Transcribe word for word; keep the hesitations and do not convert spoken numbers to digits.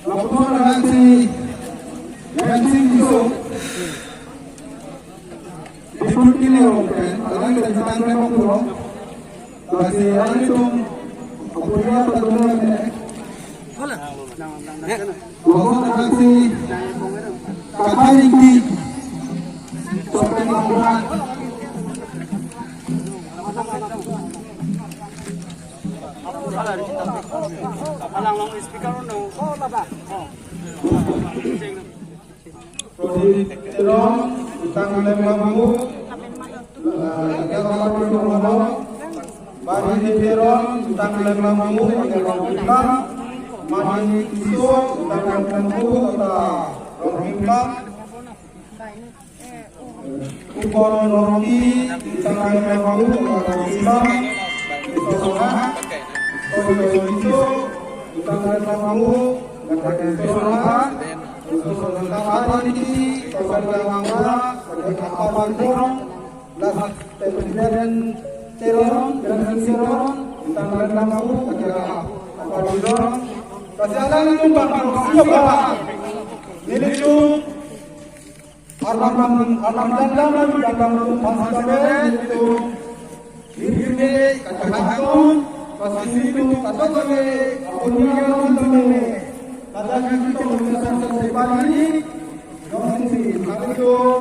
Lapuson anak si Yangsing Tisso, Deputy Mayor pen, alang kita jitang rema pulo. Basi alang itum apuria patulung mene. Lapuson anak si Kathar Ingti, Sopeng Lambuhan. Alang long speaker no. Prodip Teron, Utang Lembang Bambu, eh, Jakarta Prodip Ramadan, Bari Teron, Utang Lembang Bambu, Jakarta Prodip Lam, Mani Tisso, Utang Lembang Bambu, Jakarta Prodip Lam, Upon Rocky, Utang Lembang Bambu, Jakarta Prodip Lam, Tisso Soha, Toy Toy Tisso, Utang Lembang Bambu, Jakarta Tisso Soha, Tisso Soha, Bari Tisso, Toy Toy Lembang Bambu, Jakarta Apa Bandung, Las Teron, Teron, Teron, Utang Lembang Bambu, Jakarta Apa Bandung. Kasi alang itum bang, bang, bang, bang. Nelitum, Arnam, arnam dan dan dan dan dan dan dan dan dan itu. Ini kata kata, pasti itu kata kata, apa dia orang tu ni. Kata kita mengucapkan sesuatu ini, yang sini, kami tu.